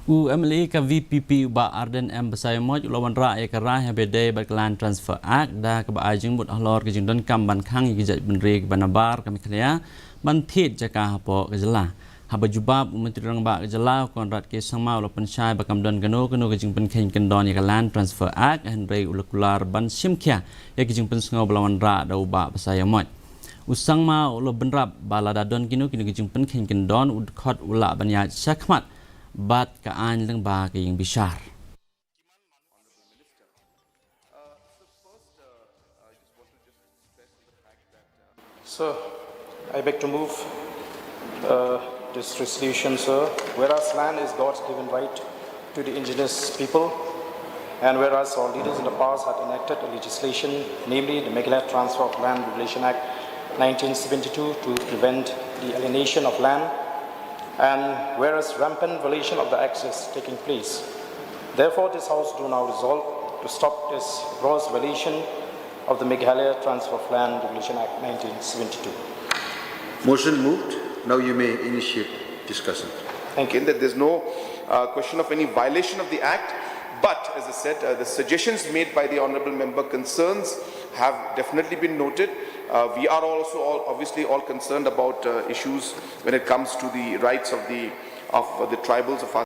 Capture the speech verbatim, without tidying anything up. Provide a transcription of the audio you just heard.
U M L A ka V P P u Bah Ardent M Basaiawmoit u la wanrah ïa ka rai ha ba ïadei bad ka Land Transfer Act da kaba ai jingmut halor ka jingdonkam ban khang ïa ki jaitbynriew kiba nabar ka Meghalaya ban thied jaka hapoh ka jylla. Haba jubab, u Myntri Rangbah ka jylla u Conrad K Sangma u la pynshai ba kam don kano kano ka jingpynkheiñ kyndon ïa ka Land Transfer Act, hynrei u la kular ban shim khia ïa ka jingpynsngew ba la wanrah da u Bah Basaiawmoit. U Sangma u la bynrap ba lada don kino kino ka jingpynkheiñ kyndon, u dkhot u lah ban ïaid shakhmat bad ka aiñ lyngba ka ïing bishar. Sir, I beg to move uh, this resolution, sir. Whereas land is God's given right to the indigenous people, and whereas our leaders in the past had enacted a legislation, namely the Meghalaya Transfer of Land Regulation Act nineteen seventy-two, to prevent the alienation of land, and whereas rampant violation of the acts is taking place, therefore this House do now resolve to stop this gross violation of the Meghalaya Transfer of Land Regulation Act nineteen seventy-two. Motion moved. Now you may initiate discussion. Thank you. That there's no uh, question of any violation of the Act, but as I said, uh, the suggestions made by the Honorable Member concerns have definitely been noted. Uh, we are also all obviously all concerned about uh, issues when it comes to the rights of the of the tribals of our